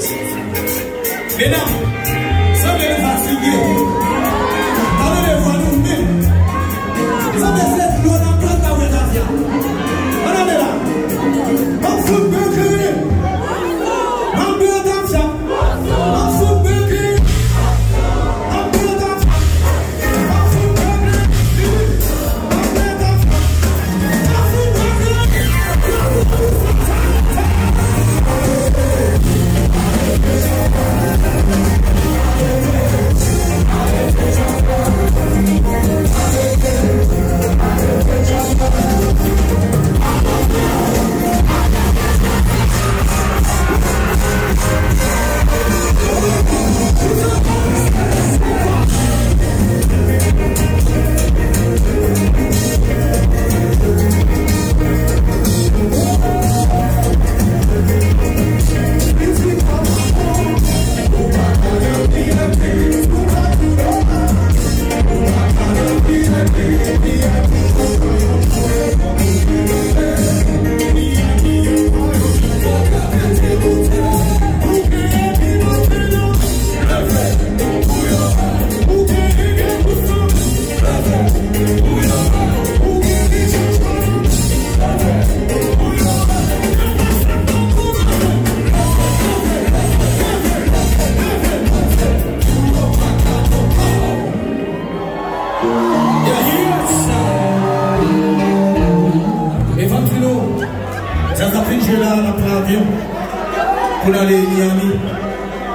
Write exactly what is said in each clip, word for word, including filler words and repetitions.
Medam, sanble nou fatige. Pa tande vwa nou menm. Sanble se dlo n ap pran nan wè tafya. Ann ale la. M ap fout bèk li. M ap bèk tafya. M ap fout bèk li. M ap bèk tafya. E fò m di nou, djaz ap fin jwe la, n ap pran avyon pou n ale Miami.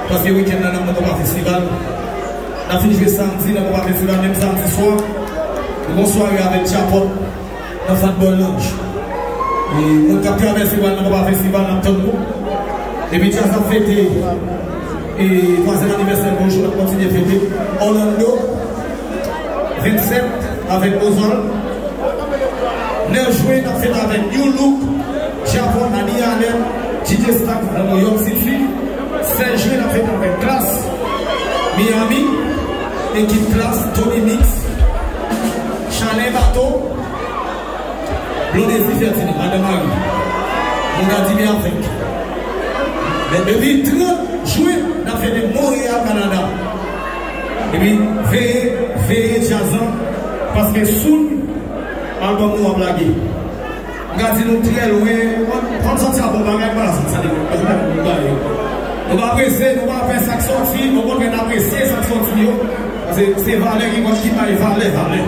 Paske wikenn nan, n ap nan Konpa Festival. N ap fin jwe samdi nan Konpa Festival, menm samdi swa, nou gon sware avèk Djapòt nan Fat Boy Lounge. E moun k ap travèse pral nan Konpa Festival, n ap tann nou. Epi djaz ap fete e twazyèm anivèsè l bonjou, n ap kontinye fete. Orlando, vennsèt avèk Ozol. Nèf jen, n ap fete avèk New Look, Djapòt, Anie Allen, D J Stack nan New York City. Sèz jen, n ap fete avèk Klass, Miami, ekip Klass, Tony Mix, Chalè Bato, Blondedy Ferdinand, Madan Mari, Monadime avèk. Men depi trant jen, n ap fete Monreyal, Kanada. Epi, veye, veye djaz lan, paske soon, albòm nou ap lage. M ka di nou trè lwen, fò n sòti a bon bagay, pa la sòti a de bagay. Nou pa prese, nou pa pè sa k sòti, okontrè, n apresye sa k sòti yo. Paske se valè ki konn ki bay valè, valè.